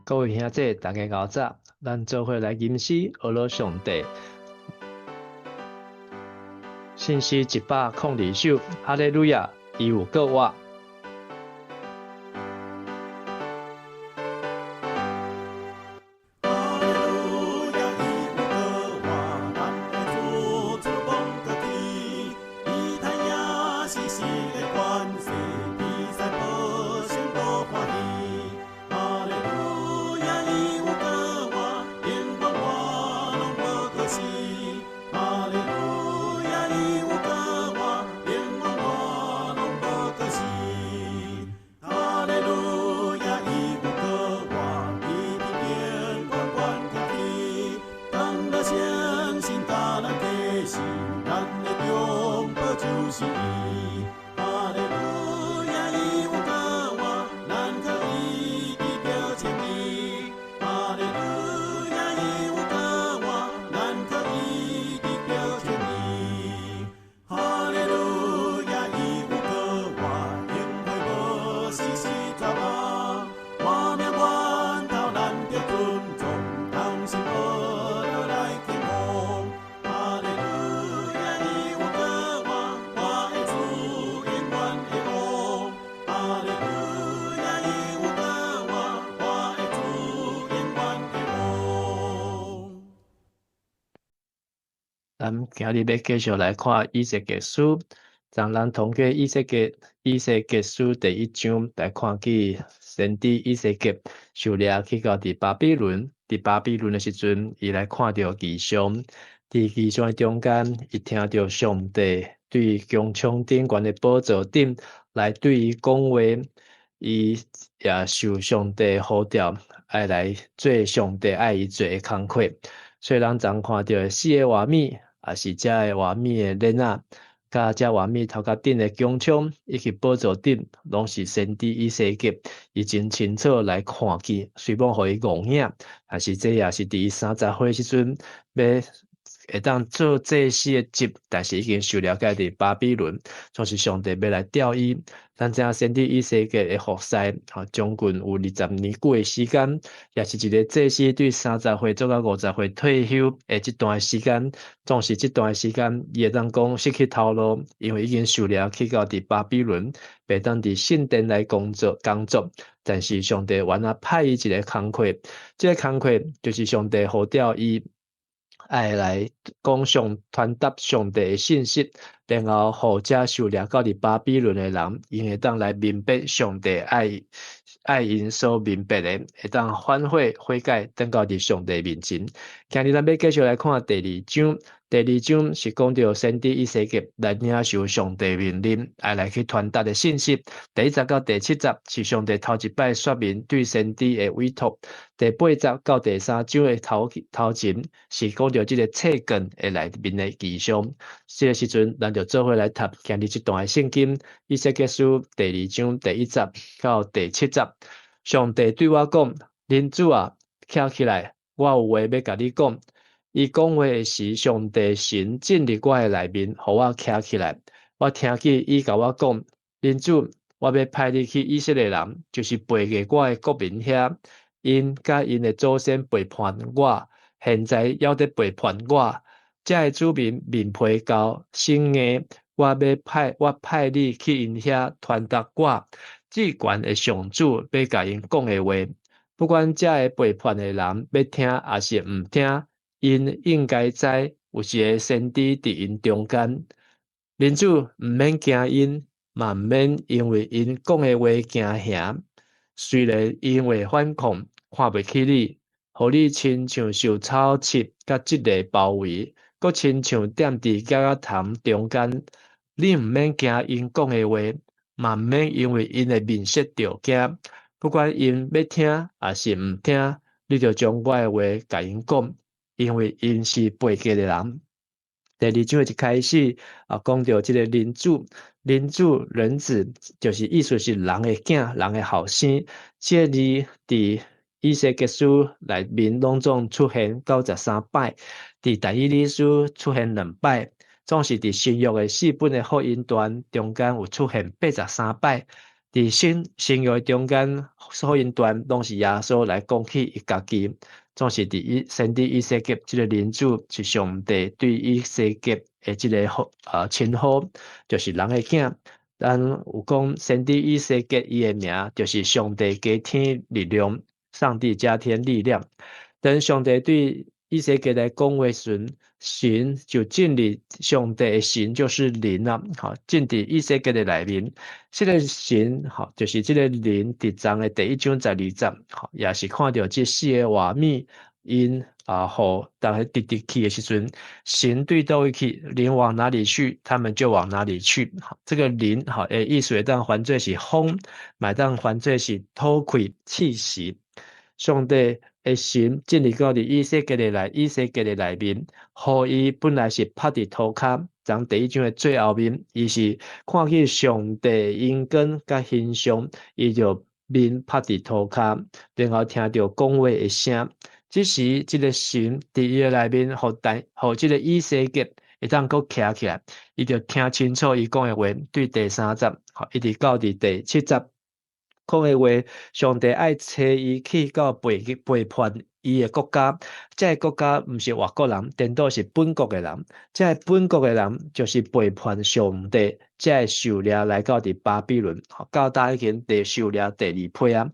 各位兄弟，大家𠢕早，咱做伙來吟詩，學樂上帝。信詩102首，哈利路亞，伊有閣活。咱今日欲繼續來看以西結書，昨咱通過以西結書第一章來看見先知以西結受掠去到佇巴比倫，佇巴比倫的時陣，伊來看著異象，佇異象的中間，伊聽著上帝對宮窗頂懸的寶座頂來對伊講話，伊也受上帝呼召，愛來做上帝愛伊做的工課。所以咱昨看著的四个活物，也是遮个活物的鏈仔，佮遮活物頭殼頂的宮窗，以及寶座頂，攏是先知以西結，伊真清楚來看見，雖罔予伊戇影，但是這也是佇伊30歲時陣，欲會當做祭司的職，但是已經受了解佇巴比倫，總是上帝欲來調伊。咱知影先知以西結的服侍，吼，將近有20年久的時間，也是一个祭司對30歲做到50歲退休的這段時間，總是這段時間，伊會當講失去頭路，因為已經受掠去到佇巴比倫，袂當佇聖殿來工作。但是上帝原來派伊一个工課，這个工課就是上帝呼召伊。愛來講上傳達上帝的信息，然後予遮受掠到佇巴比倫的人，𪜶會當來明白上帝愛𪜶所明白的，會當反悔悔改，轉到佇上帝面前。今日咱欲繼續來看第二章。第二章是講著先知以西結來領受上帝命令，愛來去傳達的信息。第一節到第七節是上帝頭一擺說明對先知的委託。第八節到第三章的頭前是講著這个冊卷的內面的異象。這个時陣，咱就做伙來讀今日這段的聖經，以西結書第二章第一節到第七節。上帝對我講：人子啊，徛起來，我有話欲共你講。伊講話的時，上帝神進入我的內面，予我徛起來。我聽見伊共我講：人子，我欲派你去以色列人，就是背逆我的國民遐，𪜶佮𪜶的祖先背叛我，現在猶佇背叛我。遮的子民面皮厚，心硬，我派你去𪜶遐傳達我至懸的上主欲共𪜶講的話。不管遮个背叛的人欲聽抑是毋聽，𪜶應該知有一个先知佇𪜶中間。人子，毋免驚𪜶，嘛毋免因為𪜶講的話驚嚇。雖然𪜶會反抗，看袂起你，予你親像受草刺佮蟄的包圍，閣親像踮佇夾仔蟲中間。你毋免驚𪜶講的話，嘛毋免因為𪜶的面色著驚。不管𪜶欲聽抑是毋聽，你著將我的話共𪜶講。因為𪜶是背逆的人。第二章的一開始啊，講著這个人子，人子人子，就是意思是人的囝，人的後生。這个字佇以西結書內面攏總出現93擺，佇但以理書出現兩擺，總是佇新約的四本的福音段中間有出現83擺。佇新新約中間，所引段攏是耶穌來講起伊家己，總是佇以先知以西結這个人子是上帝對以西結的這个號啊稱呼，就是人的囝。咱有講先知以西結伊的名就是上帝加添力量，上帝加添力量。當上帝對以西結來講話時，神就進入上帝的神就是靈啊，吼，進佇以西結的內面。這个神吼，就是這个靈佇章的第一章十二節，吼，也是看著這四个活物，𪜶啊，予逐家直直去的時陣，神對佗位去，靈往哪裡去，他們就往哪裡去。這个靈吼的意思會當翻做是風，嘛會當翻做是吐氣、氣息。上帝的神進入到佇以西結的內，以西結的內面，予伊本來是趴佇塗跤，從第一章的最後面，伊是看見上帝榮光佮形象，伊就面趴佇塗跤，然後聽著講話的聲。這時，這个神佇伊的內面，予但予這个以西結會當閣徛起來，伊就聽清楚伊講的話，對第三節，一直到佇第七節。講的話，上帝愛差伊去到背背叛伊的國家，這个國家毋是外國人，顛倒是本國的人。這个本國的人就是背叛上帝，才會受掠來到佇巴比倫，到今已經第受掠第二批啊。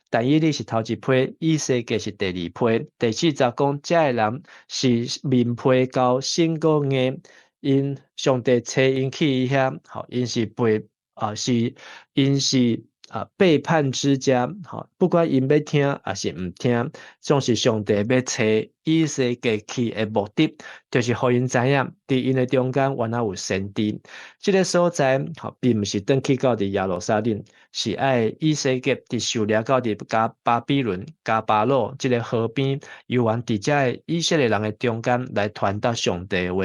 但以理是頭一批，以西結是第二批。第四節講，這个人是面皮厚，心閣硬，𪜶上帝差𪜶去伊遐，吼，𪜶是背啊，是𪜶是啊，背叛之家，吼，不管𪜶欲聽抑是毋聽，總是上帝欲差以西結去的目的，就是予𪜶知影，佇𪜶的中間原來有先知。這个所在，吼，並毋是轉去到佇耶路撒冷，是愛以西結佇受掠到佇加巴比倫、迦巴魯這个河邊，猶原佇遮个以色列人的中間來傳達上帝的話。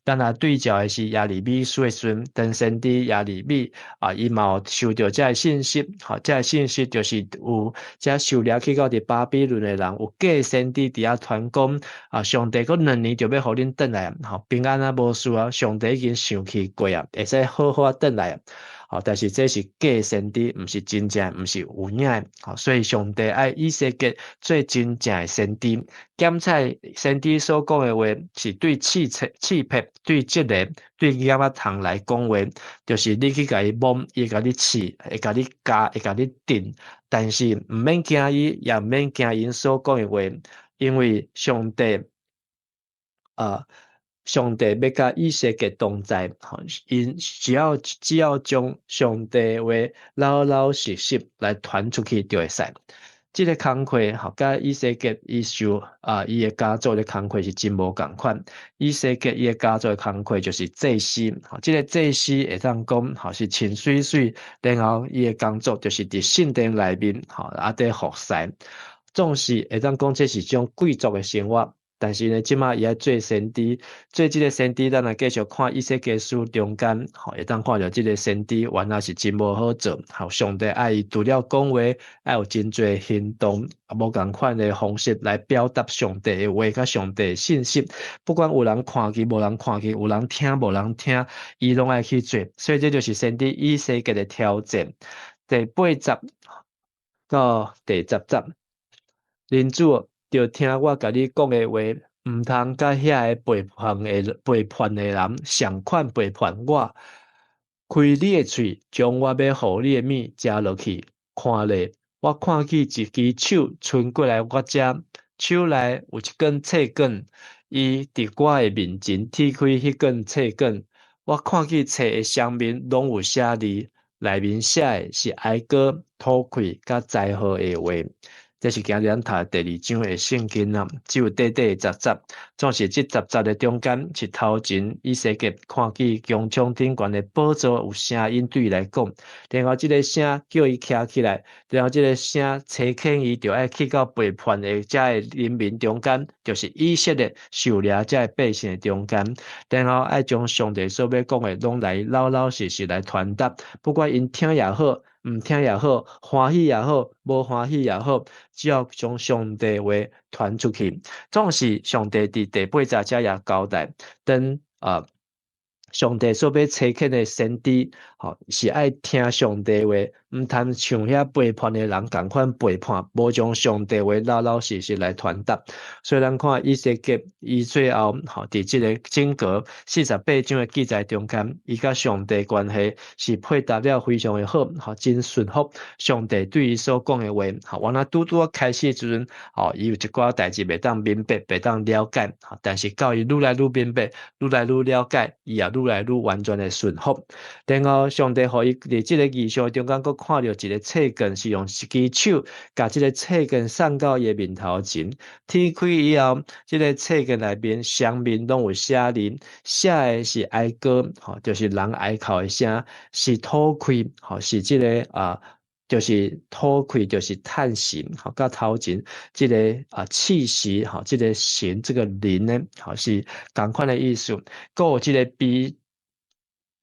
咱若對照的是耶利米書的時陣，當先知耶利米啊，伊嘛有收著這个信息，吼，這个信息就是有遮受掠去到佇巴比倫的人，有假先知佇遐傳講啊，上帝閣兩年就欲予恁轉來，吼，平安啊無事啊，上帝已經生氣過啊，會使好好仔轉來。吼，但是這是假先知，毋是真正，毋是有影的，吼，所以上帝愛以西結做真正的先知，檢採先知所講的話是對刺刺癖、對這个、對夾仔蟲來講話，就是你去共伊摸，伊會共你刺，會共你咬，會共你叮，但是毋免驚伊，也毋免驚𪜶所講的話，因為上帝啊。上帝欲佮以西結同在，吼，𪜶只要將上帝話老老實實來傳出去就會使。這个工課吼，佮以西結伊受啊，伊的家族的工課是真無仝款。以西結伊的家族的工課就是祭司，吼，這个祭司會當講吼是穿媠媠，然後伊的工作就是佇聖殿內面吼啊佇服侍，總是會當講這是一種貴族的生活。但是呢，這馬伊愛做先知，做這个先知，咱來繼續看以西結書中間，吼，會當看著這个先知原來是真無好做，吼，上帝愛伊除了講話，愛有真濟行動，無仝款的方式來表達上帝的話佮上帝的信息。不管有人看見無人看見，有人聽無人聽，伊攏愛去做。所以這就是先知以西結的挑戰。第八節到第十節，人子著聽我共你講的話，毋通佮遐个背叛的人仝款背叛我。開你的喙，將我欲予你的物食落去。看咧，我看見一支手伸過來我遮，手內有一根冊卷，伊佇我的面前鐵開彼卷冊卷。我看見冊的雙面攏有寫字，內面寫的是哀歌、吐氣佮災禍的話。這是今日咱讀第二章的聖經啊，只有短短的十節，總是這十節的中間是頭前以西結看見穹蒼頂懸的寶座有聲音對伊來講，然後這个聲叫伊徛起來，然後這个聲差遣伊就愛去到背叛的這个人民中間，就是以色列受掠這个百姓的中間，然後愛將上帝所欲講的攏來老老實實來傳達，不管𪜶聽也好，毋聽也好，歡喜也好，無歡喜也好，只要將上帝話傳出去，總是上帝佇第八節遮也交代，當啊上帝所欲差遣的先知，吼是愛聽上帝話，毋通像遐背叛的人仝款背叛，無將上帝話老老實實來傳達。所以咱看以西結，伊最後吼，佇這个整個48章的記載中間，伊佮上帝關係是配搭了非常的好，吼，真順服上帝對伊所講的話。吼，原來拄拄仔開始的時陣，吼，伊有一寡代誌袂當明白，袂當了解，但是到伊愈來愈明白，愈來愈了解，伊也愈來愈完全的順服。然後上帝予伊佇這个異象中間，閣看著一个冊卷，是用一支手共這个冊卷送到伊的面頭前。天開以後，這个冊卷內面雙面攏有寫字，寫的是哀歌，吼，就是人哀哭的聲，是吐氣，吼，是這个啊，就是吐氣，就是嘆息，吼，佮頭前這个氣息，吼，這个神，這个靈呢，吼，是仝款的意思。閣有這个悲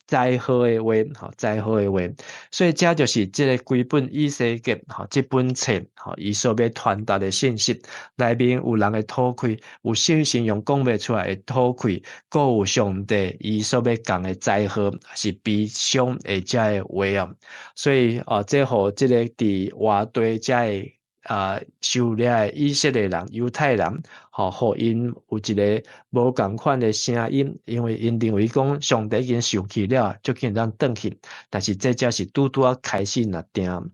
災禍的話，吼，災禍的話，所以這就是這个規本以西結，吼，這本冊，吼，伊所欲傳達的信息，內面有人的吐氣，有形容講袂出來的吐氣，閣有上帝伊所欲降的災禍，是悲傷的這个話哦。所以啊，這予這个佇活地這个受掠的以色列人、猶太人，吼，予𪜶有一个無仝款的聲音，因為𪜶認為講上帝已經受氣了，足緊當轉去，但是這才是拄拄仔開始爾定。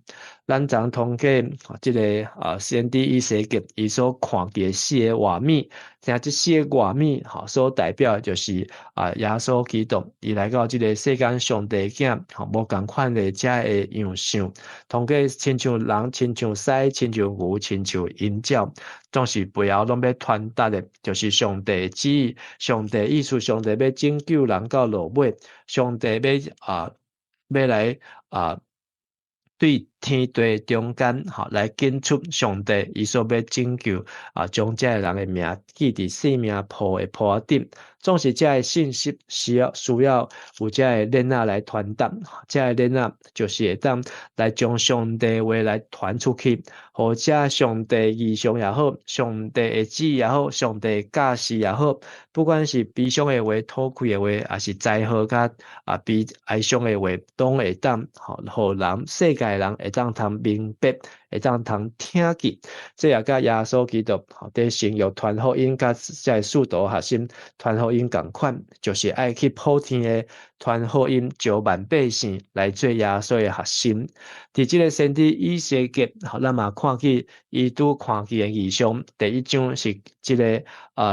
咱昨通過這个先知以西結伊所看見的四个畫面，聽這四个畫面，吼，所代表的就是耶穌基督，伊來到這个世間上帝囝，吼，無仝款的這个樣相，通過親像人、親像獅、親像牛、親像鷹鳥，總是背後攏欲傳達的，就是上帝旨意、上帝意思，上帝欲拯救人到落尾，上帝欲來對天地中間，吼，來揀出上帝伊所欲拯救將這个人的名記佇生命簿的簿仔頂。總是這个信息需要有這个鏈仔來傳達，這个鏈仔就是會當來將上帝話來傳出去，予這上帝異象也好，上帝的旨意也好，上帝的教示也好，不管是悲傷的話、吐氣的話，抑是災禍佮悲哀傷的話，攏會當予人世界人會當通明白，會當通聽見。這也佮耶穌基督佇新約傳福音，佮這个使徒學生傳福音仝款，就是愛去普天的傳福音，招萬百姓來做耶穌的學生。佇這个先知以西結，咱嘛看見伊拄看見的異象，第一章是這个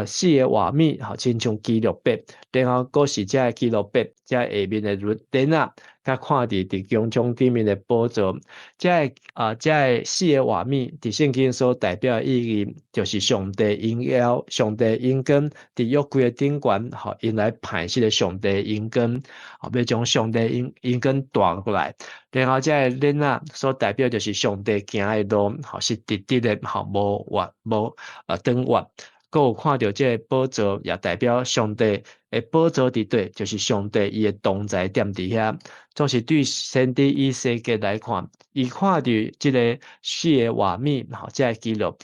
四个畫面，吼，親像基路伯，然後閣是這个基路伯，這下面的鏈仔，佮看佇穹蒼頂面的寶座，這个四个畫面，佇聖經所代表的意義，就是上帝榮耀、上帝榮光佇約櫃的頂懸，吼，𪜶來盼這个上帝榮光，吼，欲將上帝榮光帶過來。然後這个鏈仔所代表就是上帝行的路，吼，是直直的，吼，無彎無轉彎。閣有看著這个寶座，也代表上帝的寶座佇佗，就是上帝伊的同在踮佇遐。總是對先知以西結來看，伊看著這个四个畫面，吼，這个基路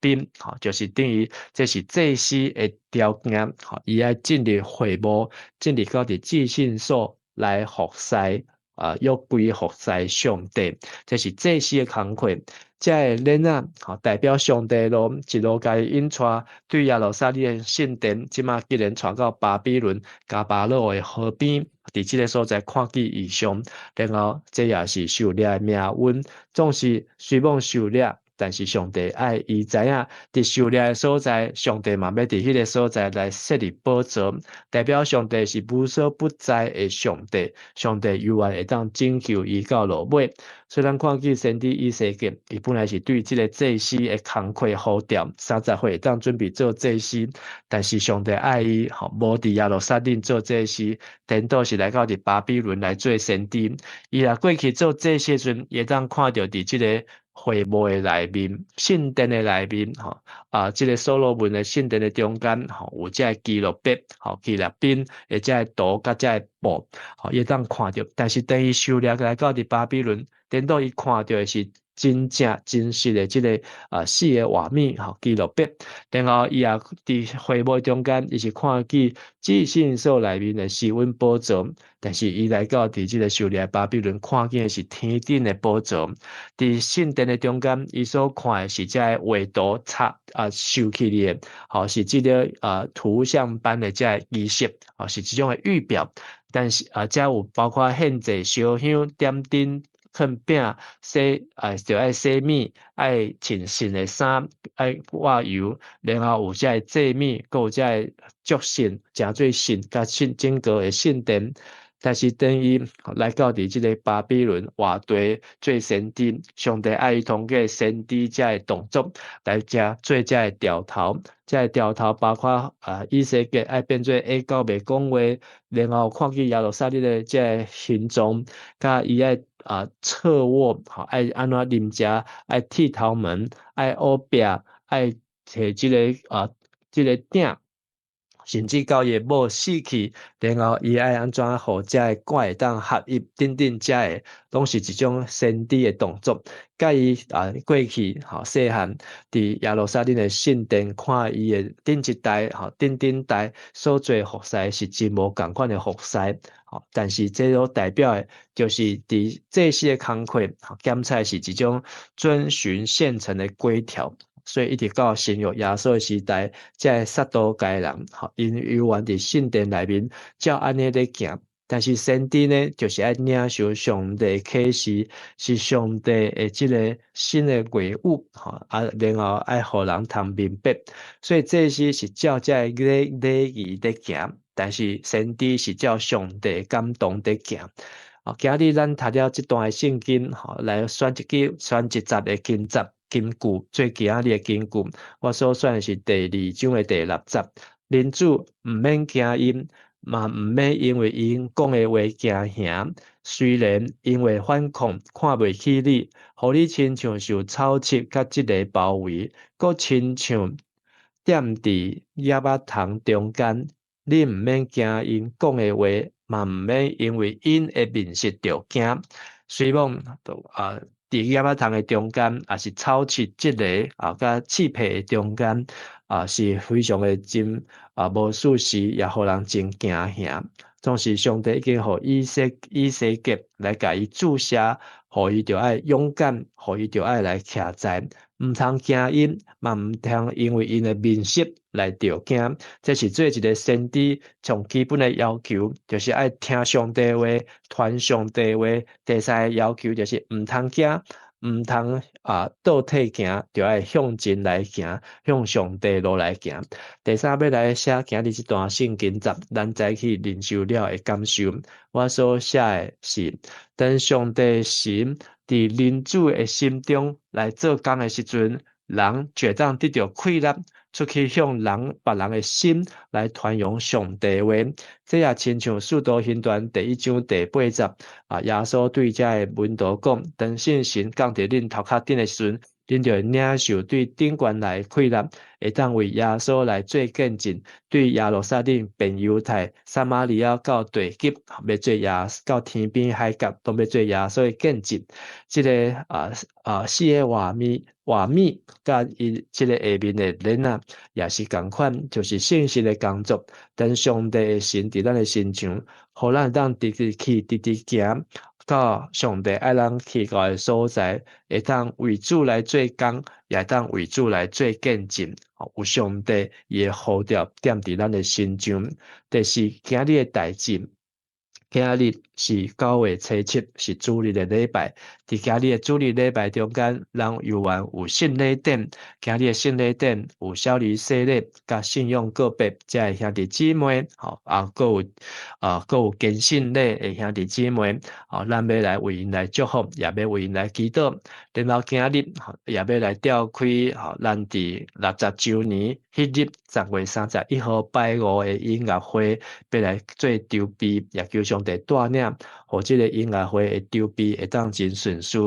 賓，吼，就是等於這是祭司的條件，吼，伊愛進入會幕，進入到佇至聖所來服侍，約櫃服侍上帝，這是祭司的工課。這个鏈仔，吼，代表上帝路一路共伊引帶對耶路撒冷的聖殿，這馬竟然帶到巴比倫迦巴羅的河邊，佇這个所在看見異象，然後這也是受掠的命運。總是雖罔受掠，但是上帝愛伊知影，佇受掠的所在，上帝嘛欲佇彼个所在來設立寶座，代表上帝是無所不在的上帝，上帝猶原會當拯救伊到落尾。所以咱看見先知以西結，伊本來是對這个祭司的工課呼召，30歲會當準備做祭司，但是上帝愛伊，吼，無佇耶路撒冷做祭司，顛倒是來到佇巴比倫來做先知。伊若過去做祭司的時陣，會當看著佇這个會幕的內面，聖殿的內面，吼，這个所羅門的聖殿的中間，吼，有這个基路伯，吼，基路賓的這个圖佮這个布，吼，伊會當看著。但是當伊受掠來到佇巴比倫，顛倒伊看著的是真正真實的這个四个畫面吼記錄筆，然後伊也佇會幕中間，伊是看見至聖所內面的施恩寶座，但是伊來到佇這个受掠巴比倫看見的是天頂的寶座。佇聖殿的中間，伊所看的是這个畫圖插繡起來的，吼，是這个圖像般的這个儀式，吼，是這種的預表。但是這有包括獻祭、燒香、點燈、囥餅、洗就愛洗物，愛穿新的衫，愛抹油，然後有這个祭物，閣有這个祝聖，誠做聖，佮聖整個的聖殿。但是當伊來到佇這个巴比倫活地做先知，上帝愛伊通過先知這个動作來遮做這个調頭，這个調頭包括以西結愛變做啞狗袂講話，然後看見耶路撒冷的這个形狀，佮伊愛側臥，吼，愛按怎啉食，愛剃頭毛，愛烏壁，愛提這个鼎。甚至到伊的某死去，然後伊愛按怎予這个蓋會當合一，等等這个，攏是一種先知的動作。佮伊過去吼細漢佇耶路撒冷的聖殿看伊的頂一代吼頂頂代所做服侍是真無仝款的服侍，吼，但是這都代表的，就是佇祭司的工課，檢採是一種遵循現成的規條。所以一直到新約耶穌的時代，這个撒都該人，吼，𪜶猶原佇聖殿內面照按呢咧行。但是先知呢，就是愛領受上帝啟示，是上帝的這个新的話語，吼，然後愛予人通明白。所以祭司是照這个禮禮儀咧行，但是先知是照上帝感動咧行。今日咱讀了這段的聖經，吼，來選一句，選一節的經節。金句，做今仔日的金句，我所選的是第二章的第六節。人子毋免驚𪜶，嘛毋免因為𪜶講的話驚嚇。雖然𪜶會反抗，看袂起你，予你親像受草刺佮蟄螺包圍，閣親像踮佇葉仔蟲中間。你毋免驚𪜶講的話，嘛毋免因為𪜶的面色著驚。雖罔佇葉仔蟲的中間，抑是草刺、蟄螺佮刺皮的中間，是非常的真無舒適，也予人真驚嚇。總是上帝已經予以西結來共伊注射，予伊著愛勇敢，予伊著愛來徛在，毋通驚𪜶，嘛毋通因為𪜶的面色來著驚。這是做一个先知上基本的要求，就是愛聽上帝話，傳上帝話。第三个要求就是毋通驚，毋通倒退行，著愛向前來行，向上帝路來行。第三欲來寫今日這段聖經節，咱早起靈修了的感受。我所寫的是，當上帝神佇人子的心中來做工的時陣，人就會當得著氣力，出去向人別人的心來傳揚上帝話。這也親像使徒行傳第一章第八節耶穌對遮个門徒講：當聖神降佇恁頭殼頂的時陣，恁就會領受對頂懸來的氣力，會當為耶穌來做見證，對耶路撒冷、遍猶太、撒瑪利亞到地極，欲做耶到天邊海角，攏欲做耶穌的見證。這个四个畫面畫面，佮伊這个下面的鏈仔，也是仝款，就是聖神的工作。當上帝的神佇咱的身上，予咱會當直直去，直直行，到上帝愛咱去到的所在，會當為主來做工，也會當為主來做見證。有上帝伊的呼召踮佇咱的身上。第四，今日的代誌。今日是9月初7，是主日的禮拜。佇今日的主日禮拜中間，咱猶原有聖禮典。今日的聖禮典有小兒洗禮、佮信仰告白，遮的兄弟姊妹，吼閣有堅信禮的兄弟姊妹，吼，咱欲來為𪜶來祝福，也欲為𪜶來祈禱。然後今日也欲來召開，吼，咱佇60週年彼日10月31號拜五的音樂會，欲來做籌備，也求上帝帶領，予這个音樂會的籌備會當真順遂。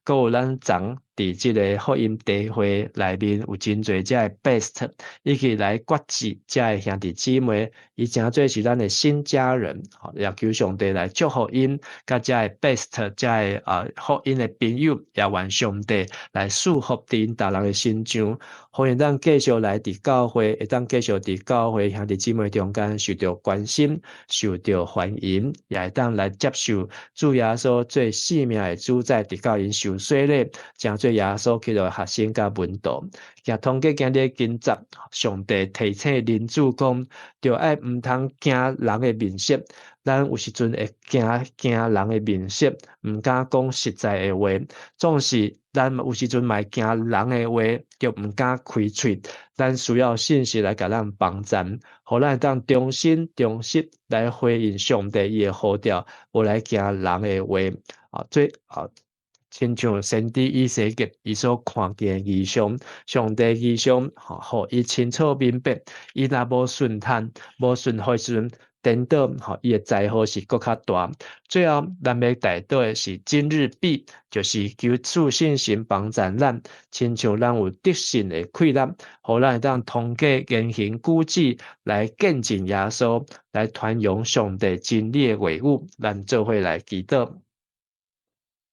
閣有咱昨佇佇這个福音茶會內面有真濟遮个 best，以及來決志遮个兄弟姊妹，伊成做是咱的新家人，吼，也求上帝來祝福𪜶，佮遮个 best 遮个福音的朋友，也願上帝來賜福佇𪜶逐人的身上。歡迎咱繼續來佇教會，會當繼續佇教會兄弟姊妹中間受著關心、受著歡迎，也會當來接受主耶穌做性命的主宰，直到𪜶受洗禮，成做耶穌基督的學生佮門徒。行通過今日經節，上帝提醒恁主講，著愛毋通驚人的面色。咱有時陣會驚驚人的面色，毋敢講實在的話。總是咱有時陣嘛會驚人的話，就毋敢開喙。咱需要信實來共咱幫贊，予咱會當忠心忠實來回應上帝伊的呼召，無來驚人的話。啊，最啊。親像先知以西結伊所看見的異象，上帝異象，吼，予伊清楚明白，伊若無順趁，無順服時陣，顛倒，吼，伊的災禍是閣較大。最後，咱欲代禱的是今日畢，就是求主聖神幫贊咱，親像咱有得勝的氣力，予咱會當通過言行舉止來見證耶穌，來傳揚上帝真理的話語。咱做伙來祈禱。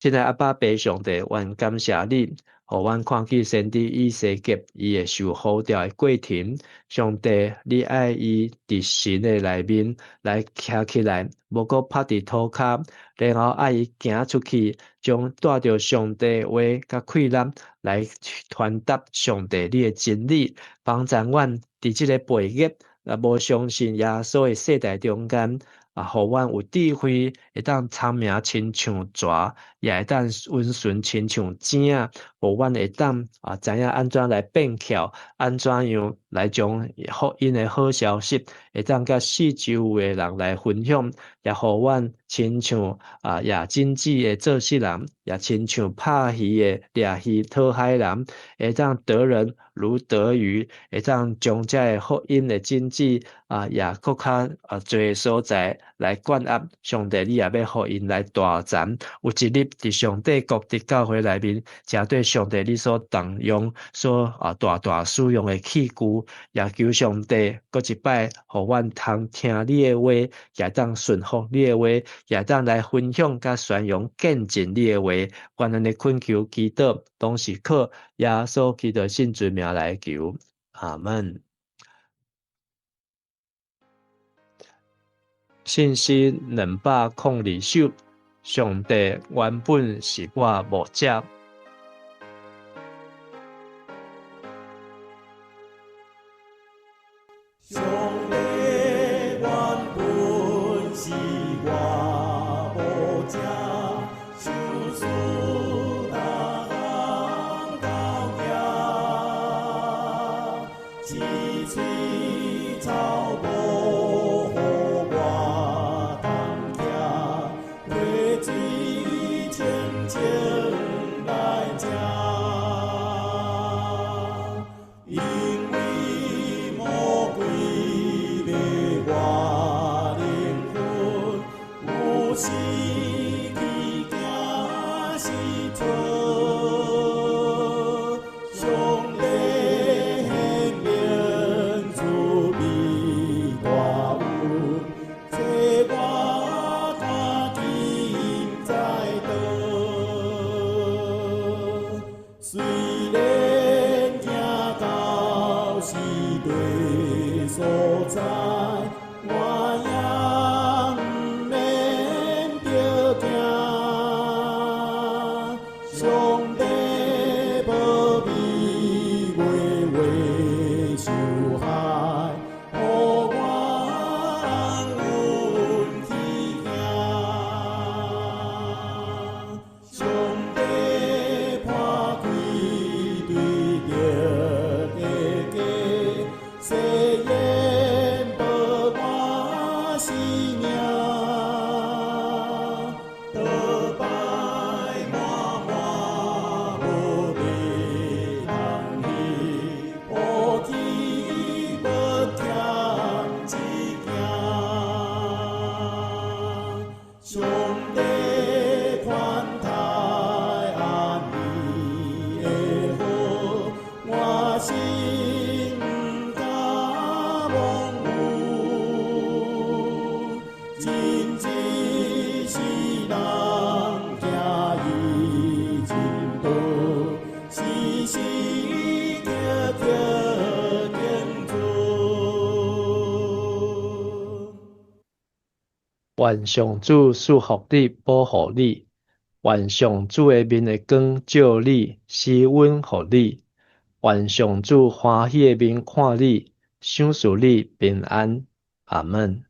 親愛阿爸父上帝，阮感謝你，予阮看見先知以西結伊會受呼召的過程。上帝，你愛伊佇神的內面來徛起來，無閣趴佇塗跤，然後愛伊行出去，將帶著上帝話佮氣力來傳達上帝你的真理，幫助阮佇這个背逆、啊無相信耶穌的世代中間。啊，予阮有智慧，會當聰明親像蛇，也會當溫順親像井仔，予阮會當啊知影按怎來變巧，按怎樣來將福音的好消息，會當佮四周圍的人來分享，也予阮親像啊野金子的做事人，也親像拍魚的掠魚討海人，會當得人如得魚，會當將這个福音的種子啊，也閣較啊濟所在來灌壓。上帝，你也欲予𪜶來大展。有一日佇上帝國佇教會內面，成做上帝你所動用、所啊大大使用的器具，也求上帝閣一擺，予阮通聽你的話，也當順服你的話，也當來分享佮宣揚見證你的話。願咱的懇求祈禱，攏是靠耶穌基督聖尊名來求。阿門。信詩202首，上帝原本是我牧者。上帝原本是我牧者，想事逐项都行，青翠草埔予我同行，溪水清清來食。因為魔鬼欲我靈魂，有時去驚時錯。上帝顯明慈悲心毋敢忘有，真一世人行伊真道，時時刻刻敬尊。願上主賜福你，保護你；願上主的面的光照你，施恩予你；願上主歡喜的面看你，賞賜你平安。阿門。